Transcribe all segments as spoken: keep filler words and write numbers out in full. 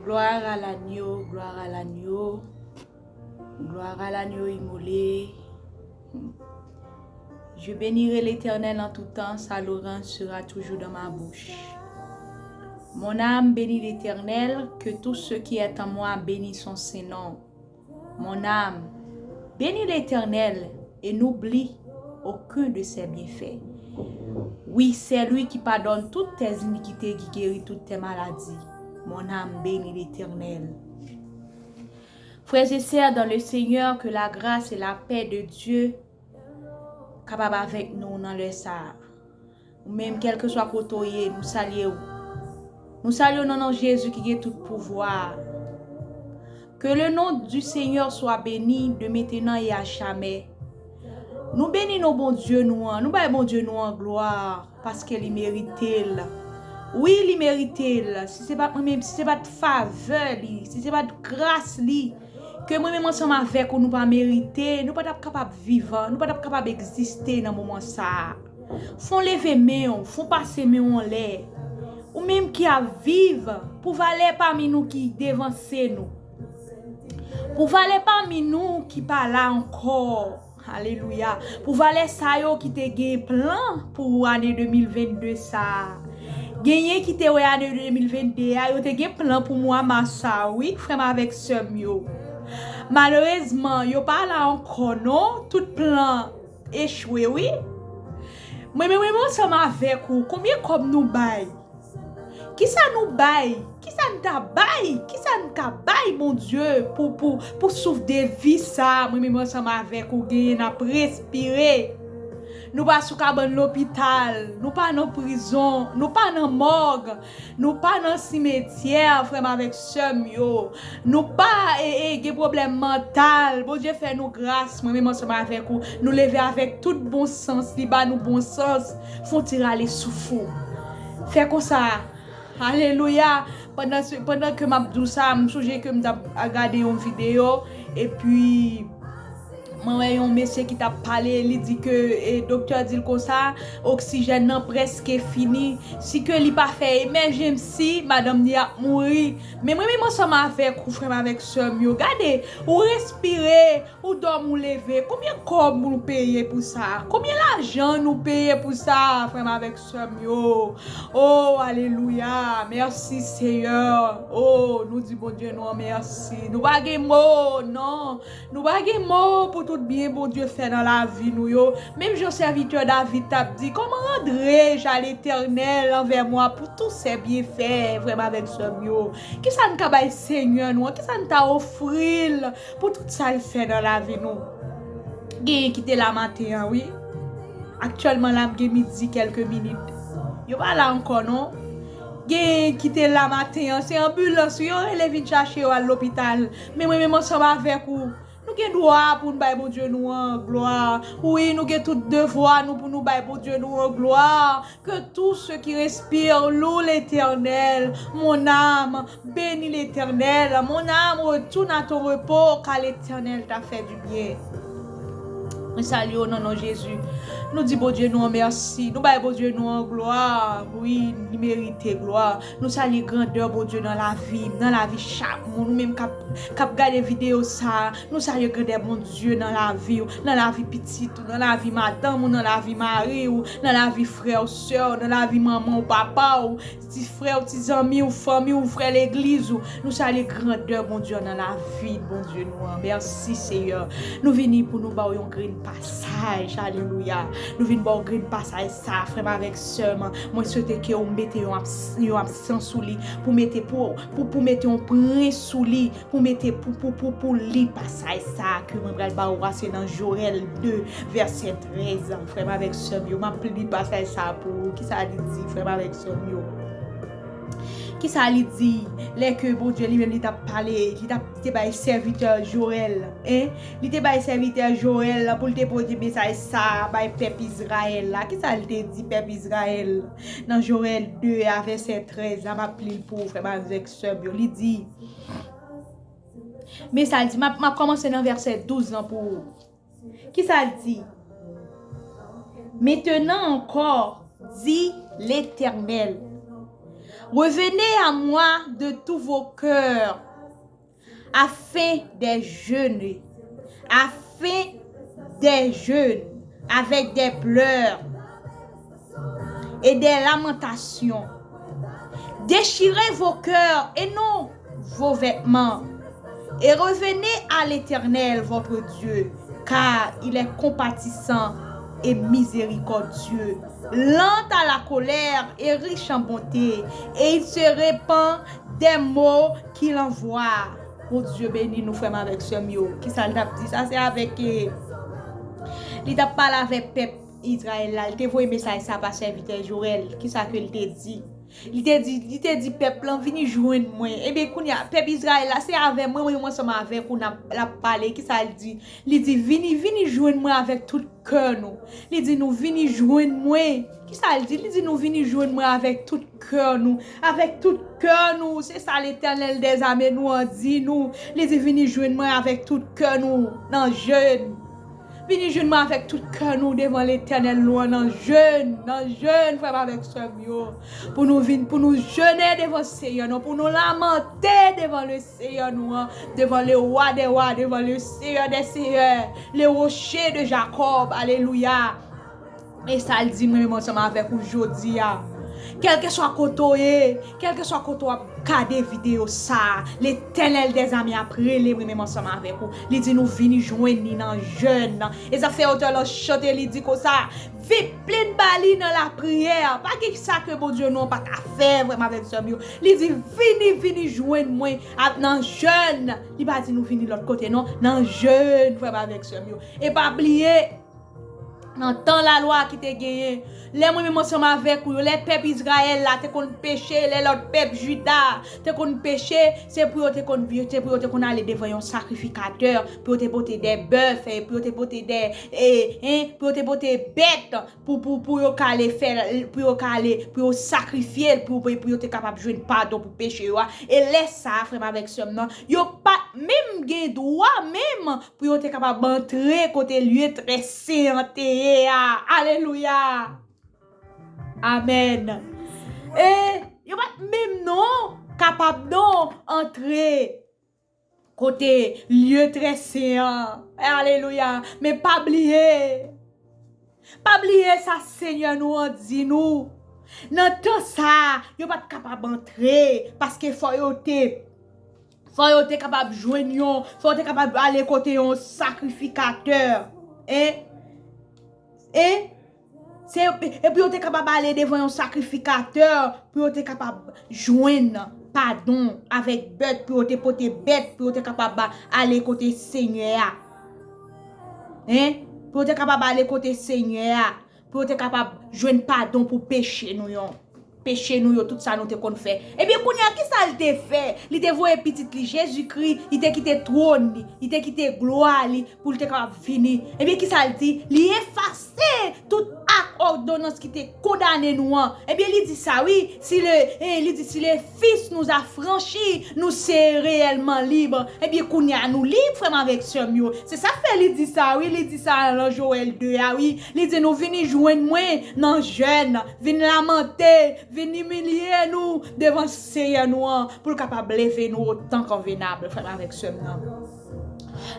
Gloire à l'agneau, gloire à l'agneau, gloire à l'agneau immolé. Je bénirai l'Éternel en tout temps, sa louange sera toujours dans ma bouche. Mon âme bénit l'Éternel, que tout ce qui est en moi bénisse son saint nom. Mon âme, bénis l'Éternel et n'oublie aucun de ses bienfaits. Oui, c'est lui qui pardonne toutes tes iniquités, qui guérit toutes tes maladies. Mon âme, bénis l'Éternel. Frères et sœurs dans le Seigneur, que la grâce et la paix de Dieu kapab avèk nou nan lè sa a. Ou menm, kèlkeswa kote w ye, nou salye w. Nou salye w nan non Jezi ki gen tout pouvwa a. Que le nom du Seigneur soit béni de maintenant et à jamais. Nou beni non Bondye nou an, nou bay Bondye nou an glwa, paske li merite l. Wi, li merite l. Si se pa t mwen menm, si se pa t favè li, si se pa t gras li, ke mwen menm ansanm avèk ou nou pa merite, nou pa t ap kapab vivan, nou pa t ap kapab egziste nan moman sa a. Fè w leve men w, fè w pase men w anlè. Ou menm ki ap viv, pou valè pami nou ki devanse nou. Pou valè pami nou ki pa la ankò. Alelouya. Pou valè sa yo ki te gen plan pou ane de mil vennde sa a. Genyen ki te wè ane de mil vennde a, yo te gen plan pou mwa mas sa a, wi, frè m avèk sè m yo. Malerezman, yo pa la ankò non. Tout plan echwe, wi. Mwen menm, mwen menm ansanm avèk ou, konbyen kòb nou bay? Kisa nou bay? Kisa n ta bay? Kisa n ka bay Bondye pou, pou, pou souf de vi sa a? Mwen menm ansanm avèk ou genyen n ap respire. Nou pa sou kabann lopital, nou pa nan prizon, nou pa nan mòg, nou pa nan simetyè, frè m avèk sè m yo. Nou pa e, e, gen pwoblèm mantal. Bondye fè nou gras, mwen menm ansanm avèk ou. Nou leve avèk tout bon sans, li ba nou bon sans. Fè yon ti rale souf ou. Fè konsa. Alelouya. Pandan, pandan ke m ap di w sa, m sonje ke m t ap gade yon videyo, epi mwen wè yon mesye ki t ap pale, li di ke, e, doktè di l konsa, oksijèn nan prèske fini. Si ke li pa fè emèjensi, madanm li ap mouri. Men mwen menm ansanm avèk ou, frè m avèk sè m yo, gade, ou respire, ou dòmi, ou leve. Konbyen kòb nou peye pou sa? Konbyen lajan nou peye pou sa, frè m avèk sè m yo? Oh, alelouya. Mèsi, Seyè. Oh, nou di Bondye nou an mèsi. Nou pa gen mo, non. Nou pa gen mo pou tout byen Bondye fè nan lavi nou yo. Menm jan sèvitè David t ap di, comment rendrai-je à l'Éternel envers moi pour tous ses bienfaits, frè m avèk sè m yo? Kisa n ka bay Senyè nou an? Kisa n ta ofri l pou tout sa l fè nan lavi nou? Genyen ki te la maten an, wi. Aktyèlman la, m gen midi kèlke minit. Yo pa la ankò, non. Genyen ki te la maten an, se anbilans, wi, yo rele vin chache yo al lopital. Men mwen menm ansanm avèk ou, nou gen dwa pou n bay Bondye nou an glwa. Wi, nou gen tout devwa nou pou nou bay Bondye nou an glwa. Que tout ce qui respire loue l'Éternel. Mon âme, bénis l'Éternel. Mon âme, retourne à ton repos, car l'Éternel t'a fait du bien. Mwen salye w nan non Jezi. Nou di Bondye nou an mèsi. Nou bay Bondye nou an glwa. Wi, li merite glwa. Nou salye grandè Bondye nan lavi m, nan lavi chak moun. Ou menm k ap, k ap gade videyo sa a, nou salye grandè Bondye nan lavi w, nan lavi pitit ou, nan lavi madanm ou, nan lavi mari w, nan lavi frè w, sè w, nan lavi manman w, papa w, ti frè w, ti zanmi w, fanmi w, frè legliz ou. Nou salye grandè Bondye nan lavi Bondye nou an. Mèsi, Seyè. Nou vini pou nou ba w yon grenn pasaj. Alelouya. Nou vin ba w grenn pasaj sa, frè m avèk sè m. Mwen swete ke w mete yon abs-, yon absans sou li, pou mete, pou, pou, pou mete yon pwen sou li, pou mete, pou, pou, pou, pou li pasaj sa ke mwen pral ba ou a, se nan Joèl de, vèsè trèz. Frè m avèk sè m yo, m ap li pasaj sa pou ou. Kisa li di, frè m avèk sè m yo? Kisa li di? Lè ke Bondye li menm li t ap pale, li t ap, li te bay sèvitè Joèl, en? Li te bay sèvitè Joèl la pou l te pote mesaj sa a bay pèp Izrayèl la. Kisa li te di pèp Izrayèl nan Joèl de a, vèsè trèz la? M ap li l pou ou, frè m avèk sè m yo. Li di, men sa l di, m ap, m ap kòmanse nan vèsè douz lan pou ou. Kisa l di? Maintenant encore, dit l'Éternel, Revenez à moi de tout vos cœurs, afin des jeûnes, afin des jeûnes, avec des pleurs et des lamentations. Déchirez vos cœurs et non vos vêtements, et revenez à l'Éternel votre Dieu, car il est compatissant et miséricordieux, lent à la colère et riche en bonté, et il se repent des maux qu'il envoie. Bondye beni nou, frè m avèk sè m yo. Kisa l t ap di? Sa se avèk, eh, li t ap pale avèk pèp Izrayèl la. Li te voye mesaj sa pa sèvitè Joèl. Kisa ke l te di? Li te di, li te di pèp lan, "Vini jwenn mwen." Ebyen, kounye a, pèp Izrayèl la, se avè mwen, mwen menm ansanm avèk ou n ap, l ap pale. Kisa l di? Li di, "Vini, vini jwenn mwen avèk tout kè nou." Li di nou, "Vini jwenn mwen." Kisa l di? Li di nou, "Vini jwenn mwen avèk tout kè nou." Avèk tout kè nou. Se sa Letènèl dèzame nou an di nou. Li di, "Vini jwenn mwen avèk tout kè nou nan jèn." Vini jwenn mwen avèk tout kè nou devan Letènèl nou an nan jèn, nan jèn, frè m avèk sè m yo. Pou nou vin, pou nou jene devan Seyè nou, pou nou lamante devan le Seyè nou an, devan le Rwa dè wa, devan le Seyè dè seyè, le Woche de Jakòb. Alelouya. E sa l di mwen menm ansanm avèk ou jodi a. Kèlkeswa kote w ye, kèlkeswa kote w ap gade videyo sa a, Letènèl dèzame ap rele mwen menm ansanm avèk ou. Li di nou vini jwenn li nan jèn. E sa fè otè lan chante, li di konsa, "Vin plen ba li nan lapriyè." Pa gen sa ke Bondye nou an pa ka fè, frè m avèk sè m yo. Li di, "Vini, vini jwenn mwen ap nan jèn." Li pa di nou vini lòt kote non, nan jèn, frè m avèk sè m yo. E pa bliye, nan tan lalwa ki te genyen, lè mwen menm ansanm avèk ou yo, lè pèp Izrayèl la te konn peche, lè lòt pèp Jida te konn peche, se pou yo te konn, se pou yo te konn ale devan yon sakrifikatè, pou yo te pote de bèf, e pou yo te pote de, e, en, pou yo te pote bèt, pou, pou, pou yo ka ale fè, pou yo ka ale, pou yo sakrifye l, pou, pou, pou yo te kapab jwenn padon pou peche yo a. E lè sa a, frè m avèk sè m nan, yo pa t menm gen dwa menm pou yo te kapab antre kote lye trè sen an te ye a. Alelouya! Amèn. E yo pa t menm non kapab non antre kote lye trè sen an. Alelouya! Men pa bliye. Pa bliye sa Senyè nou an di nou. Nan tan sa a, yo pa t kapab antre, paske fò yo te, fò yo te kapab jwenn yon, fò yo te kapab ale kote yon sakrifikatè. En? En? Se, epi yo te kapab ale devan yon sakrifikatè pou yo te kapab jwenn padon avèk bèt, pou yo te pote bèt, pou yo te kapab ale kote Senyè a. En? Pou yo te kapab ale kote Senyè a, pou yo te kapab jwenn padon pou peche nou yo. Peche nou yo, tout sa nou te konn fè. Ebyen, kounye a, ki sa l te fè? Li te voye pitit li, Jezikri, li te kite twòn li, li te kite glwa li, pou l te kapab vini. Ebyen, ki sa l di? Li efase tout ak òdonans ki te kondane nou an. Ebyen, li di sa, wi, si le, eh, li di, "Si le Fils nous affranchit, nous serons réellement libres." Ebyen, kounye a, nou lib, frè m avèk sè m yo. Se sa k fè li di sa, wi, li di sa nan Jowèl de a, wi. Li di nou, "Vini jwenn mwen nan jèn, vin lamante, vin imilye nou devan Seyè nou an, pou l kapab leve nou otan konvenab," frè m avèk sè m nan.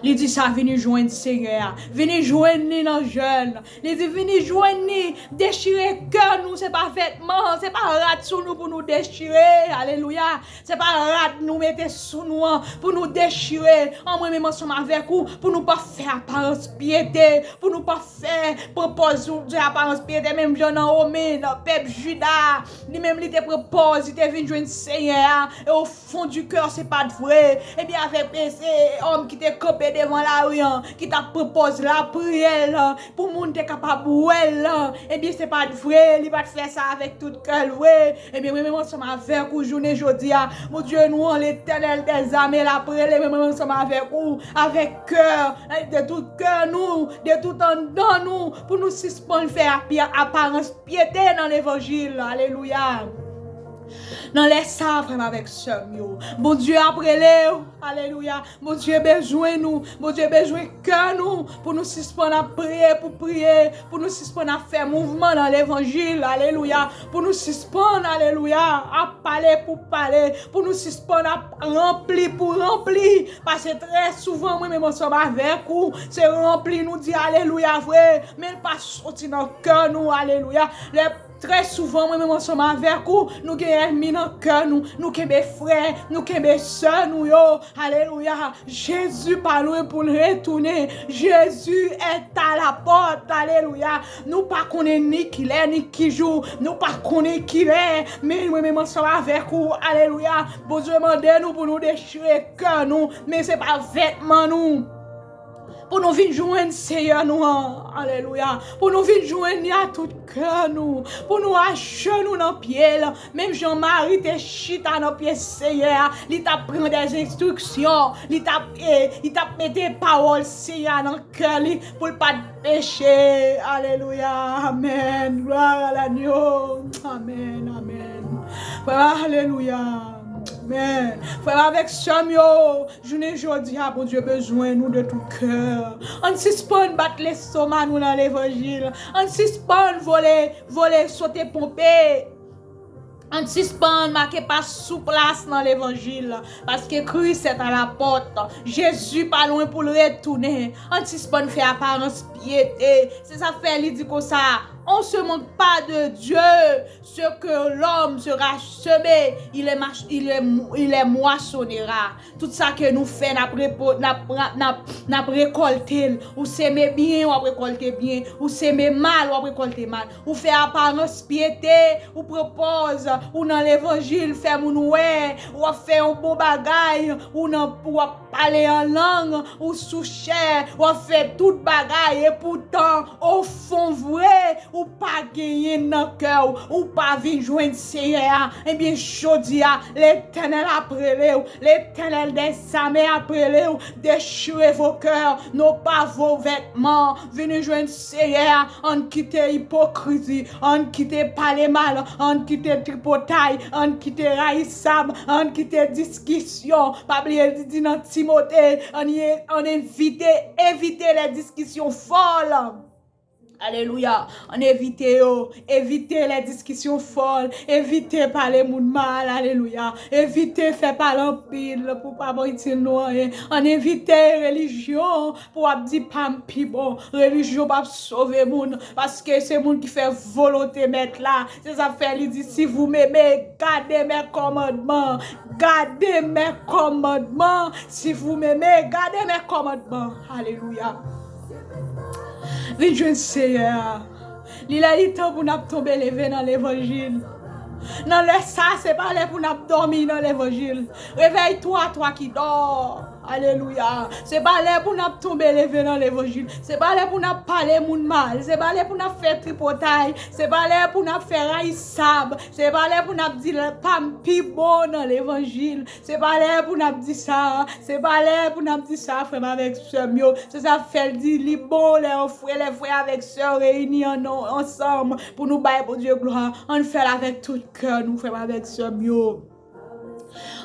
Li di sa, "Vini jwenn Senyè a, vini jwenn li nan jèn." Li di, "Vini jwenn li, dechire kè nou, se pa vètman, se pa rad sou nou pou nou dechire." Alelouya. Se pa rad nou mete sou nou an pou nou dechire. An mwen menm ansanm avèk ou, pou nou pa fè aparans pyete, pou nou pa fè pran pòz ou di aparans pyete, menm jan nan Women, nan pèp Jida, li menm li te pran pòz, li te vin jwenn Senyè a, e o fon di kè, se pa t vre. Ebyen, avèk, e, se òm ki te kanpe devan lari an, ki t ap pran pòz lapriyè l, pou moun te kapab wè l, ebyen, se pa t vre, li pa t fè sa avèk tout kè l vre. Ebyen, mwen menm ansanm avèk ou, jounen jodi a, Bondye nou an, Letènèl dèzame, l ap rele mwen menm ansanm avèk ou, avèk kè, de tout kè nou, de tout anndan nou, pou nou sispann fè api-, aparans pyete nan levanjil. Alelouya. Nan lè sa, frè m avèk sè m yo, Bondye ap rele w. Alelouya. Bondye bezwen nou. Bondye bezwen kè nou pou nou sispann ap priye pou priye, pou nou sispann ap fè mouvman nan levanjil. Alelouya. Pou nou sispann, alelouya, ap pale pou pale, pou nou sispann ap ranpli pou ranpli. Paske trè souvan, mwen menm ansanm avèk ou, se ranpli nou di alelouya vre, men l pa soti nan kè nou. Alelouya. Lè Trè souvan, mwen menm ansanm avèk ou, nou gen ènmi nan kè nou. Nou kenbe frè, nou kenbe sè nou yo. Alelouya. Jezi pa lwen pou l retounen. Jezi est à la porte. Alelouya. Nou pa konnen ni kilè, ni ki jou. Nou pa konnen kilè. Men mwen menm ansanm avèk ou. Alelouya. Bondye mande nou pou nou dechire kè nou. Men se pa vètman nou. Pou nou vin jwenn Seyè nou an. Alelouya. Pou nou vin jwenn li a tout kè nou. Pou nou ajenou nan pye l. Menm jan Mari te chita nan pye Seyè a, li t ap pran dè enstriksyon, li t ap, e, li t ap mete pawòl Seyè a nan kè li pou l pa t peche. Alelouya. Amèn. Glwa a lanyo. Amèn. Amèn. Frè, alelouya. Amèn. Frè avèk sè m yo, jounen jodi a, Bondye bezwen nou de tout kè. Ann sispann bat lestoma nou nan levanjil. Ann sispann vole, vole sote ponpe. Ann sispann make pa sou plas nan levanjil. Paske Kris est à la porte. Jezi pa lwen pou l retounen. Ann sispann fè aparans pyete. Se sa fè li di konsa, on se moque pas de Dieu. Ce que l'homme sera semé, il est mach-, il est, il est moissonnera. Tout sa ke nou fè, n ap repo-, n ap, n ap, n ap, n ap rekòlte l. Ou seme byen, w ap rekòlte byen. Ou seme mal, w ap rekòlte mal. Ou fè aparans pyete, ou pran pòz, ou nan levanjil, fè moun wè, w ap fè yon bon bagay, ou nan, w ap pale an lang, ou sou chè, w ap fè tout bagay, epoutan, o fon vre, ou pa genyen nan kè w, ou pa vin jwenn Seyè a. Ebyen, jodi a, Letènèl ap rele w, Letènèl dèzame ap rele w, dechire vo kè, non pa vo vètman, vini jwenn Seyè a, ann kite ipokrizi, ann kite pale mal, ann kite tripotay, ann kite rayisab, ann kite diskisyon. Pa bliye li di nan Timote, ann ye, ann evite, evite les discussions folles. Alelouya. Ann evite yo. Evite les discussions folles. Evite pale moun mal. Alelouya. Evite fè pale anpil pou pa bon itil nou anyen. Ann evite relijyon pou w ap di pa m pi bon. Relijyon p ap sove moun. Paske se moun ki fè volonte mèt la. Se sa fè li di, si vous m'aimez, gardez mes commandements. Gardez mes commandements. Si vous m'aimez, gardez mes commandements. Alelouya. Vin jwenn Seyè a. Li lè li tan pou n ap tonbe leve nan levanjil. Nan lè sa, se pa lè pou n ap dòmi nan levanjil. Réveille-toi, toi qui dors. Alelouya. Se pa lè pou n ap tonbe leve nan levanjil. Se pa lè pou n ap pale moun mal. Se pa lè pou n ap fè tripotay. Se pa lè pou n ap fè rayisab. Se pa lè pou n ap di pa m pi bon nan levanjil. Se pa lè pou n ap di sa. Se pa lè pou n ap di sa, frè m avèk sè m yo. Se sa fè l di li bon lè yon frè, lè frè avèk sè reyini an, ansanm pou nou bay Bondye glwa. Ann fè l avèk tout kè nou, frè m avèk sè m yo.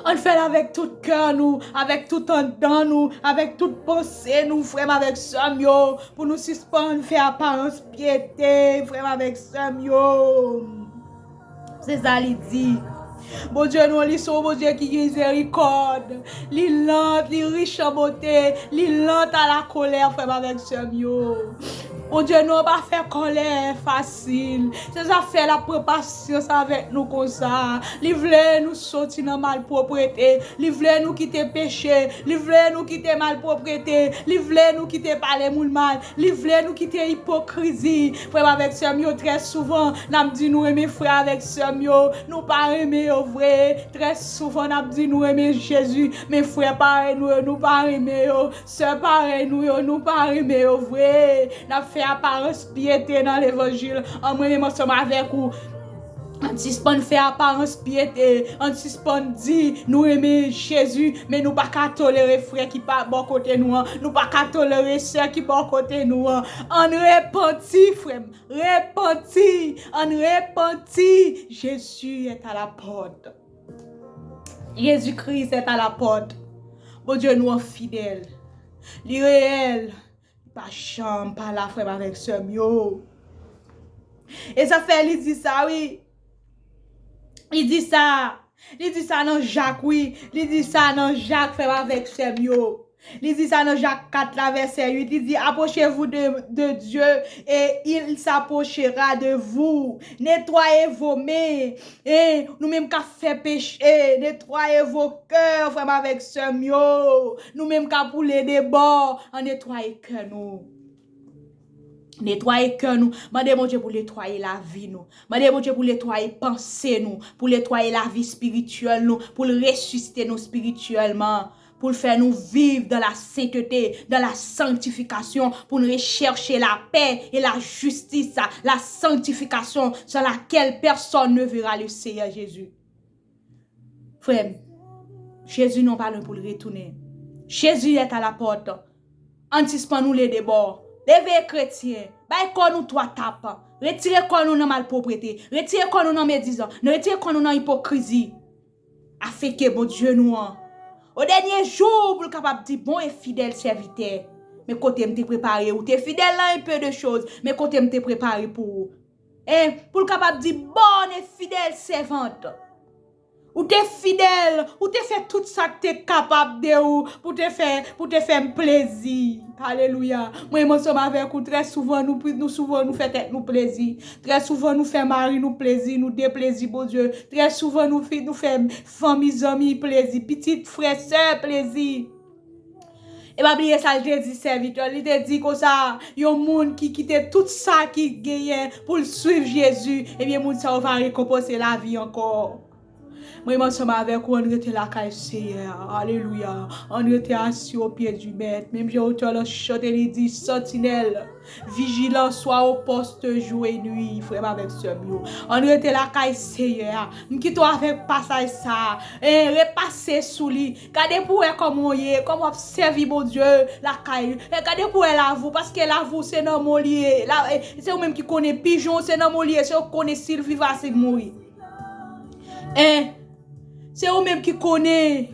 Ann fè l avèk tout kè nou, avèk tout anndan nou, avèk tout panse nou, frè m avèk sè m yo, pou nou sispann fè aparans pyete, frè m avèk sè m yo. Se sa li di. Bondye nou, li se yon Bondye ki gen mizerikòd. Li lan, li rich an bonte, li lan a la kolè, frè m avèk sè m yo. Bondye nou an pa fè kòlè fasil. Se sa fè l ap pran pasyans avèk nou konsa. Li vle nou soti nan malpwoprete. Li vle nou kite peche. Li vle nou kite malpwoprete. Li vle nou kite pale moun mal. Li vle nou kite ipokrizi. Frè m avèk sè m yo, trè souvan, n ap di nou renmen frè avèk sè m yo. Nou pa renmen yo vre. Trè souvan, n ap di nou renmen Jezi. Men frè parèy nou yo, nou pa renmen yo. Sè parèy nou yo, nou pa renmen yo vre. N ap fè aparans pyete nan levanjil. An mwen menm ansanm avèk ou. Ann sispann fè aparans pyete, ann sispann di nou renmen Jezi, men nou pa ka tolere frè ki pa bò kote nou an, nou pa ka tolere sè ki bò kote nou an. Ann repanti, frè m, repanti, ann repanti. Jésus est à la porte. Jezi Kris est à la porte. Bondye nou an fidèl. Li reyèl. Li pa janm pa la, frè m avèk sè m yo. E sa fè li di sa, wi. Li di sa. Li di sa nan Jak, wi. Li di sa nan Jak, frè m avèk sè m yo. Li di sa nan Jak kat la, vèsè uit. Li di, approchez-vous de, de Dieu, et il s'approchera de vous. Nettoyez vos mains. E nou menm k ap fè peche, netwaye vo kè, frè m avèk sè m yo. Nou menm k ap woule de bò, ann netwaye kè nou. Netwaye kè nou. Mande Bondye pou netwaye lavi nou. Mande Bondye pou netwaye panse nou, pou netwaye lavi espirityèl nou, pou l resisite nou espirityèlman, pou l fè nou viv dans la sainteté, dans la sanctification, pou n rechèche lapè e lajistis, la sanctification sans laquelle personne ne verra le Seigneur Jésus. Frè m, Jezi non pa lwen pou l retounen. Jezi est à la porte. Ann sispann woule de bò. Leve kretyen. Bay kò nou twa tap. Retire kò nou nan malpwoprete. Retire kò nou nan medizan. Retire kò nou nan ipokrizi. Afin ke Bondye nou an, o dènye jou, pou l kapab di, bon e fidèl sèvitè, men kote m te prepare ou, te fidèl nan un peu de choses, men kote m te prepare pou ou. E pou l kapab di, bonne et fidèle servante, ou te fidèl, ou te fè tout sa k te kapab de ou, pou te fè, pou te fè m plezi. Alelouya. Mwen menm ansanm avèk ou, trè souvan nou, pri- nou souvan nou fè tèt nou plezi. Trè souvan nou fè mari nou plezi, nou deplezi Bondye. Trè souvan nou fi- nou fè fanmi, zanmi plezi, pitit, frè, sè plezi. E pa bliye sa l te di sèvitè, li te di konsa, yon moun ki kite tout sa ki genyen pou l swiv Jezi, ebyen moun sa yo va rekonpanse lavi ankò. Mwen menm ansanm avèk ou, ann rete lakay Seyè a. Alelouya. Ann rete assis aux pieds du Maître. Menm jan otè lan chante, li di, santinèl, vijilan, swa o pòs jou e nwi, frè m avèk sè m yo. Ann rete lakay Seyè a. M kite w avèk pasaj sa a. E repase sou li. Gade pou w wè kòman w ye, kòman w ap sèvi Bondye lakay. E gade pou w wè lavi w, paske lavi w se nan men w li ye. La, e, se ou menm ki konnen pijon, se nan men w li ye, se ou ki konnen si l viv a si l mouri. En, se ou menm ki konnen,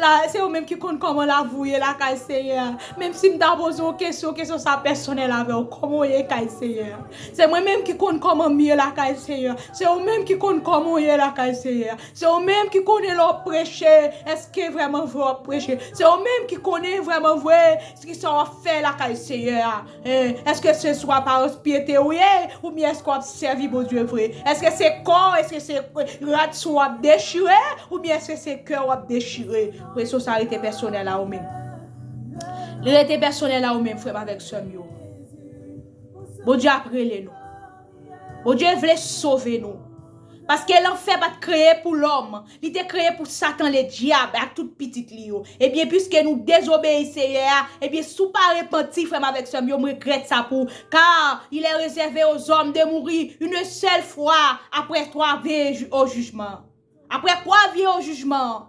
la, se ou menm ki konn kòman lavi w ye lakay Seyè a. Menm si m ta poze w kesyon, kesyon sa pèsonèl avè w, kòman w ye kay Seyè a? Se mwen menm ki konn kòman m ye lakay Seyè a. Se ou menm ki konn kòman w ye lakay Seyè a. Se ou menm ki konnen lè w ap preche, èske vrèman vre w ap preche? Se ou menm ki konnen vrèman vre ki sa w ap fè lakay Seyè a. Eh, èske se sou aparans pyete ou ye, oubyen èske w ap sèvi Bondye vre? Èske se kò, èske se rad sou w ap dechire, oubyen èske se kè w ap dechire? Presyon sa rete pèsonèl a ou menm. Li rete pèsonèl a ou menm, frè m avèk sè m yo. Bondye ap rele nou. Bondye vle sove nou. Paske lanfè pa t kreye pou lòm, li te kreye pou Satan ledyab ak tout pitit li yo. Ebyen, piske nou dezobeyi Seyè a, ebyen, si w pa repanti, frè m avèk sè m yo, m regrèt sa pou ou. Car il est réservé aux hommes de mourir une seule fois après trois veillées au jugement. Après trois veillées au jugement.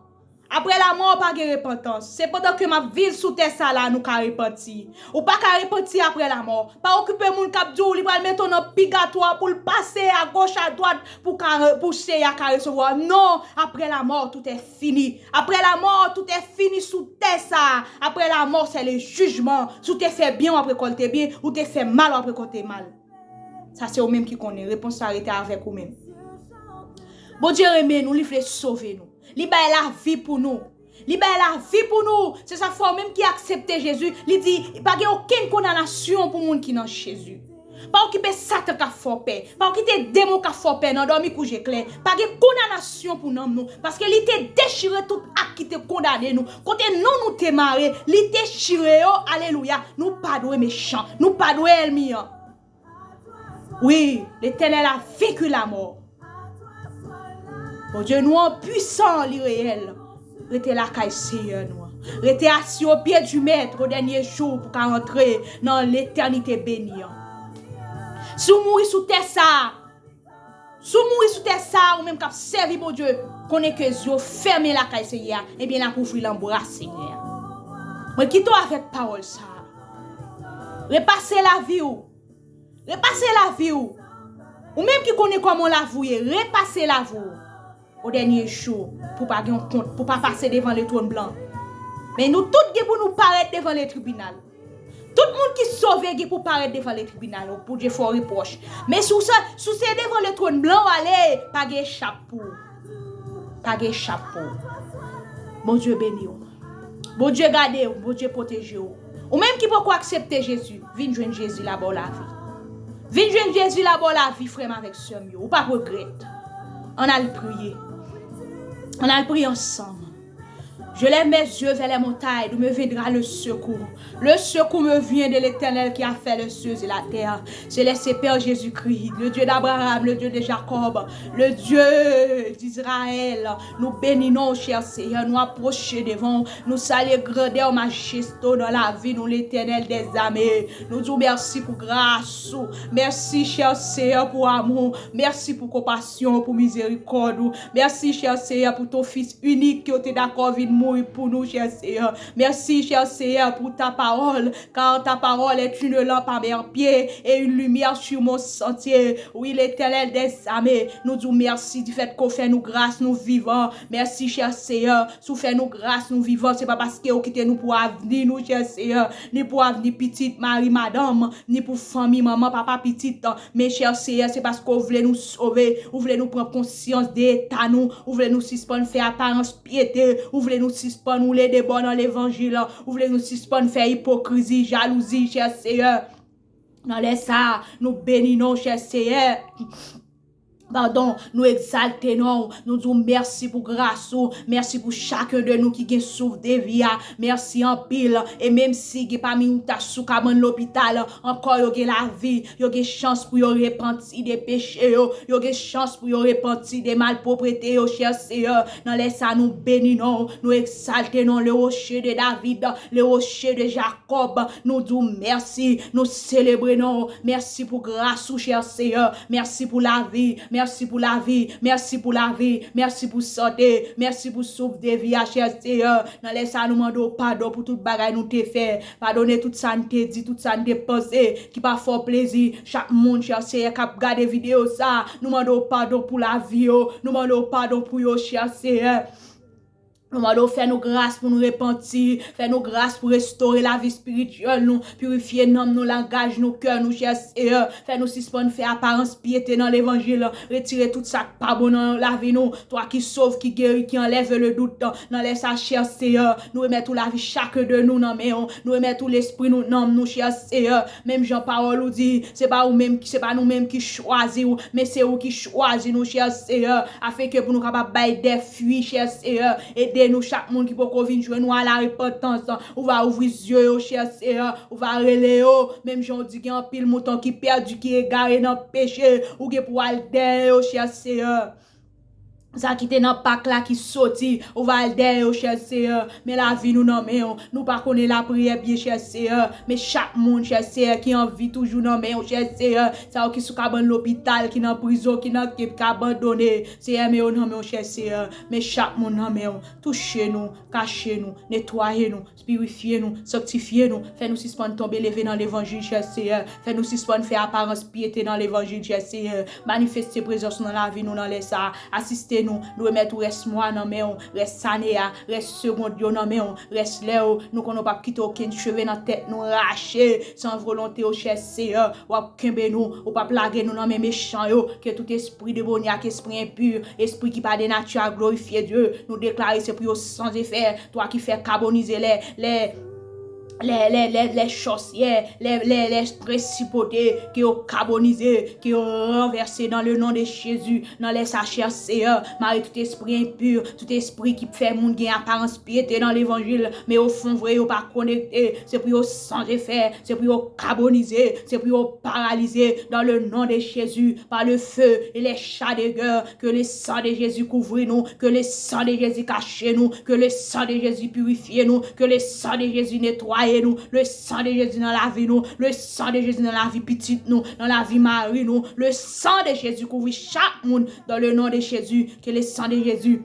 Apre lanmò, pa gen repantans. Se pandan ke m ap viv sou tè sa la nou ka repanti. Ou pa ka repanti apre lanmò. Pa okipe moun k ap di w li pral mete w nan pigatwa pou l pase agoch adwat pou ka, pou Seyè a ka resevwa w. Non, après la mort, tout est fini. Après la mort, tout est fini sou tè sa. Après la mort, c'est le jugement. Si w te fè byen, w ap rekòlte byen. Ou te fè mal, w ap rekòlte mal. Sa se ou menm ki konnen. Repons la rete avèk ou menm. Bondye renmen nou, li vle sove nou. Li bay lavi pou nou. Li bay lavi pou nou. Se sa fè ou menm ki aksepte Jezi, li di, pa gen okenn kondanasyon pou moun ki nan Jezi. Pa okipe Satan k ap fè w pè. Pa kite demon k ap fè w pè nan dòmi kouje klè. Pa gen kondanasyon pou nanm nou. Paske li te dechire tout ak ki te kondane nou. Kote non nou te mare, li dechire yo. Alelouya. Nou pa dwe mechan. Nou pa dwe ènmi an. Wi, Letènèl a venki lamò. Bondye nou an pwisan, li reyèl. Rete lakay Seyè nou an. Rete assis aux pieds du Maître au dernier jour pou ka rantre nan letènite beni an. Si w mouri sou tè sa a, Si w mouri sou tè sa a, ou menm k ap sèvi Bondye, konnen ke zye w fèmen lakay Senyè a, ebyen, l ap ouvri l an bra Senyè a. Mwen kite w avèk pawòl sa a. Repase lavi w. Repase lavi w. Ou menm ki konnen kòman lavi w ye, repase lavi w o dènye jou, pou pa gen yon kont, pou pa pase devan le twòn blan. Men nou tout gen pou nou parèt devan le tribinal. Tout moun ki sove gen pou parèt devan le tribinal, Bondye fè w repwòch. Men si w se, si w se devan le twòn blan w ale, pa gen echap pou ou. Pa gen echap pou ou. Bondye beni w. Bondye gade w, Bondye pwoteje w. Ou menm ki poko aksepte Jezi, vin jwenn Jezi l a ba w lavi. Vin jwenn Jezi l a ba w lavi, frè m avèk sè m yo. Ou p ap regrèt. Ann al priye. Ann al priye ansanm. Je lève mes yeux vers les montagnes, d'où me viendra le secours. Le secours me vient de l'Éternel qui a fait les cieux et la terre. Céleste Père Jésus-Christ, le Dieu d'Abraham, le Dieu de Jacob, le Dieu d'Israël. Nou beni non w, chè Seyè, nou apwoche devan w, nou salye grandè w, majeste w nan lavi nou, Letènèl dèzame. Nou di w mèsi pou gras ou, mèsi, chè Seyè, pou amou w, mèsi pou konpasyon w, pou mizerikòd ou, mèsi, chè Seyè, pou ton Fis inik ke w te dakò vin mouri pou nou, chè Seyè. Mèsi, chè Seyè, pou ta pawòl, car ta parole est une lampe à mes pieds et une lumière sur mon sentier. Wi, Letènèl dèzame, nou di w mèsi difèt ke w fè nou gras, nou vivan. Mèsi, chè Seyè, si w fè nou gras, nou vivan, se pa paske w kite nou pou avni nou, chè Seyè, ni pou avni pitit, mari, madanm, ni pou fanmi, manman, papa, pitit. Men, chè Seyè, se paske w vle nou sove, ou vle nou pran konsyans de eta nou, ou vle nou sispann fè aparans pyete, ou vle nou sispann woule de bò nan levanjil, ou vle nou sispann fè ipokrizi, jalouzi, chè Seyè. Nan lè sa a, nou beni non w, chè Seyè. Padon, nou egzalte non w, nou di w mèsi pou gras ou, mèsi pou chakun de nou ki gen souf de vi a, mèsi anpil. E menm si gen pami nou ta sou kabann lopital, ankò yo gen lavi, yo gen chans pou yo repanti de peche yo, yo gen chans pou yo repanti de malpwoprete yo, chè Seyè. Nan lè sa a, nou beni non w, nou egzalte non w, le rocher de David, le rocher de Jacob. Nou di w mèsi, nou selebre non w. Mèsi pou gras ou, chè Seyè. Mèsi pou lavi, mèsi pou lavi, mèsi pou lavi, mèsi pou sante, mèsi pou souf de vi a, chè Seyè. Nan lè sa a, nou mande w padon pou tout bagay nou te fè. Padone tout sa n te di, tout sa n te panse, ki pa fè w plezi. Chak moun, chè Seyè, k ap gade videyo sa a, nou mande w padon pou lavi yo. Nou mande w padon pou yo, chè Seyè. Nou mande w fè nou gras pou nou repanti, fè nou gras pou restore lavi espirityèl nou, pirifye nanm nou, langaj nou, kè nou, chè Seyè. Fè nou sispann fè aparans pyete nan levanjil. Retire tout sa k pa bon nan lavi nou. Toi qui sauves, qui guéris, qui enlèves le doute. Nan lè sa, chè Seyè, nou remèt ou lavi chak de nou nan men w. Nou remèt ou lespri nou, nanm nou, chè Seyè. Menm jan pawòl ou di, se pa ou menm ki, se pa nou menm ki chwazi w, men se ou ki chwazi nou, chè Seyè, afenke pou nou kapab bay de fwi, chè Seyè. Ede nou, chak moun ki poko vin jwenn ou a la repantans. Ou va ouvri zye yo, chè Seyè. Ou va rele yo. Menm jan w di gen anpil mouton ki pèdi, ki egare nan peche, ou gen pou al dèyè yo, chè Seyè. Sa ki te nan pak la ki soti, ou va al dèyè yo, chè Seyè. Men lavi nou nan men w. Nou pa konnen lapriyè byen, chè Seyè. Men chak moun, chè Seyè, ki an vi toujou nan men w, chè Seyè. Sa yo ki sou kabann lopital, ki nan prizon, ki nan kèt, ki abandone. Seyè, men yo nan men w, chè Seyè. Men chak moun nan men w. Touche nou, kache nou, netwaye nou, pirifye nou, sanktifye nou, fè nou sispann tonbe leve nan levanjil, chè Seyè. Fè nou sispann fè aparans pyete nan levanjil, chè Seyè. Manifeste prezans ou nan lavi nou nan lè sa a. Asiste nou. Nou remèt ou rès mwa nan men w, rès ane a, rès segond yo nan men w, rès lè yo. Nou konnen w p ap kite okenn cheve nan tèt nou rache san volonte w, chè Seyè. W ap kenbe nou, ou p ap lage nou nan men mechan yo. Ke tout espri demonyak, espri enpi, espri ki pa de nati a glorifye Dye, nou deklare se pou yo san efè. Twa ki fè kabonize lè, lè, lè, lè, lè, lè sòsyè, lè, lè, lè prensipote, ke yo kabonize, ke yo ranvèse dans le nom de Jésus. Nan lè sa, chè Seyè, mare tout espri enpi, tout espri ki fè moun gen aparans pyete nan levanjil, men o fon vre yo pa konekte, se pou yo san efè, se pou yo kabonize, se pou yo paralize, dans le nom de Jésus, par le feu et les chars de guerre, que le sang de Jésus couvre nous, que le sang de Jésus cache nous, que le sang de Jésus purifie nous, que le sang de Jésus nettoie nou, le sang de Jésus nan lavi nou, le sang de Jésus nan lavi pitit nou, nan lavi mari nou, le sang de Jésus kouvri chak moun dans le nom de Jésus, que le sang de Jésus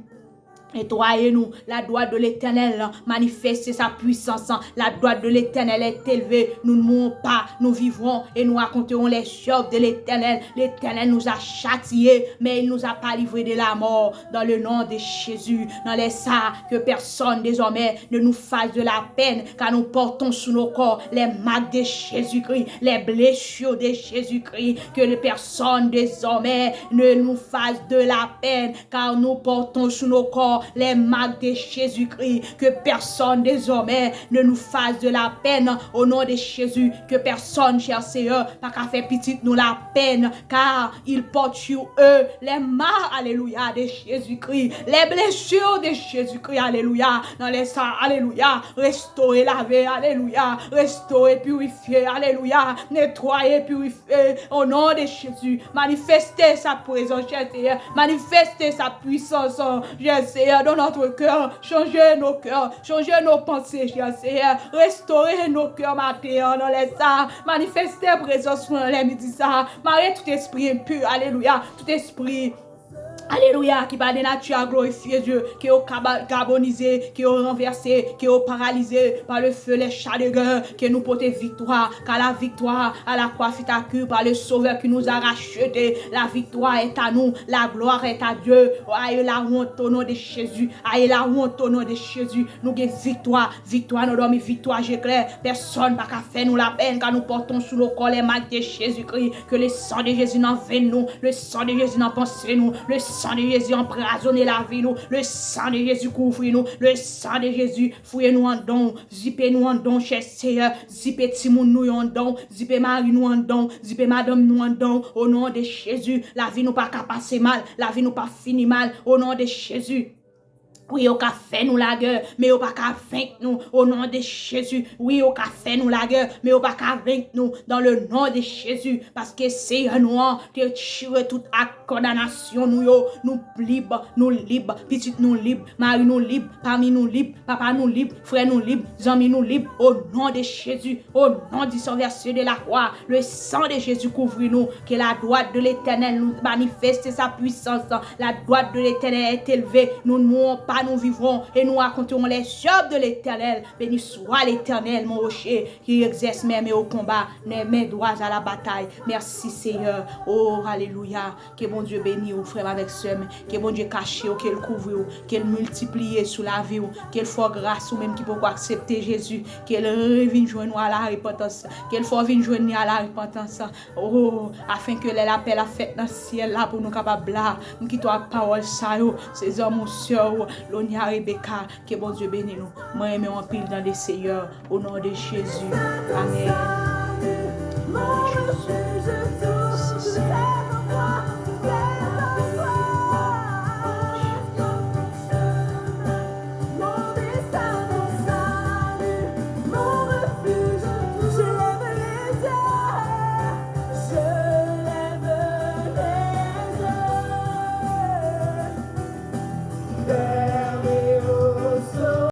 nettoyer nous, la droite de l'Éternel manifeste sa puissance, la droite de l'Éternel est élevée, nous ne mourrons pas, nous vivrons et nous raconterons les œuvres de l'Éternel. L'Éternel nous a châtiés, mais il nous a pas livrés de la mort. Dans le nom de Jésus, dans les ça, que personne désormais ne nous fasse de la peine, car nous portons sous nos corps les marques de Jésus-Christ, les blessures de Jésus-Christ, que personne désormais ne nous fasse de la peine, car nous portons sous nos corps les marques de Jésus-Christ, que personne désormais ne nous fasse de la peine, au nom de Jésus, que personne, cher Seigneur, pa ka fè pitit nou la peine, car ils portent sur eux les marques, alléluia, de Jésus-Christ, les blessures de Jésus-Christ, alléluia, dans les sangs, alléluia, restaurer, laver, alléluia, restaurer, purifier, alléluia, nettoyer, purifier, au nom de Jésus, manifeste sa présence, cher Seigneur, manifeste sa puissance, cher Seigneur, dans notre cœur, changer nos cœurs, changer nos pensées, cher Seigneur, restaurer nos cœurs matin, dans les sangs, manifeste présence dans les midis, ça, mare tout esprit impur, alléluia, tout esprit Alelouya, ki pa de nati a glorifye Dye, ke yo kaba- kabonize, ke yo ranvèse, ke yo paralize pa le feu, les chats de guerre, ke nou pote viktwa, car la victoire à la croix fut acquise par le Sauveur qui nous a rachetés. La victoire est à nous, la gloire est à Dieu. Ayez la honte au nom de Jésus, ayez la honte au nom de Jésus. Nou gen viktwa, viktwa nan dòmi, viktwa je klè. Pèsonn pa ka fè nou lapenn, car nous portons sous nos corps les marques de Jésus-Christ. Que le sang de Jésus nan venn nou, le sang de Jésus nan panse nou, le sang de Jésus anprazone lavi nou, le sang de Jésus kouvri nou, le sang de Jésus fouye nou andan, zipe nou andan, chè Seyè, zipe timoun nou yo andan, zipe mari nou andan, zipe madanm nou andan, au nom de Jésus, lavi nou pa ka pase mal, lavi nou pa fini mal, au nom de Jésus. Wi, yo ka fè nou lagè, men yo pa ka venk nou, au nom de Jésus. Wi, yo ka fè nou lagè, men yo pa ka venk nou, dans le nom de Jésus. Paske Seyè nou an te chire tout ak kondanasyon nou yo. Nou lib, nou lib, pitit nou lib, mari nou lib, fanmi nou lib, papa nou lib, frè nou lib, zanmi nou lib, au nom de Jésus. Au nom du sang versé de la croix, le sang de Jésus couvre nous. Que la droite de l'Éternel nous manifeste sa puissance. La droite de l'Éternel est élevée. Nous ne mourrons pas, nous vivrons et nous raconterons les œuvres de l'Éternel. Béni soit l'Éternel, mon rocher, qui exerce mes mains au combat, mes mains droites à la bataille. Merci Seigneur. Oh, alléluia. Ke Bondye beni w, frè m avèk sè m. Ke Bondye kache w, ke l kouvri w, ke l miltipliye sou lavi w, ke l fè w gras ou menm ki poko aksepte Jezi, ke l revin jwenn ou a la repantans, ke l fè w vin jwenn li a la repantans. Oh, afin ke lè lapèl ap fèt nan syèl la pou nou kapab la, m kite w ak pawòl sa yo, se zanmi w, sè w, Lonia Rebecca, ke Bondye beni nou. Mwen renmen w anpil dans le Seigneur, au nom de Jésus. Amen.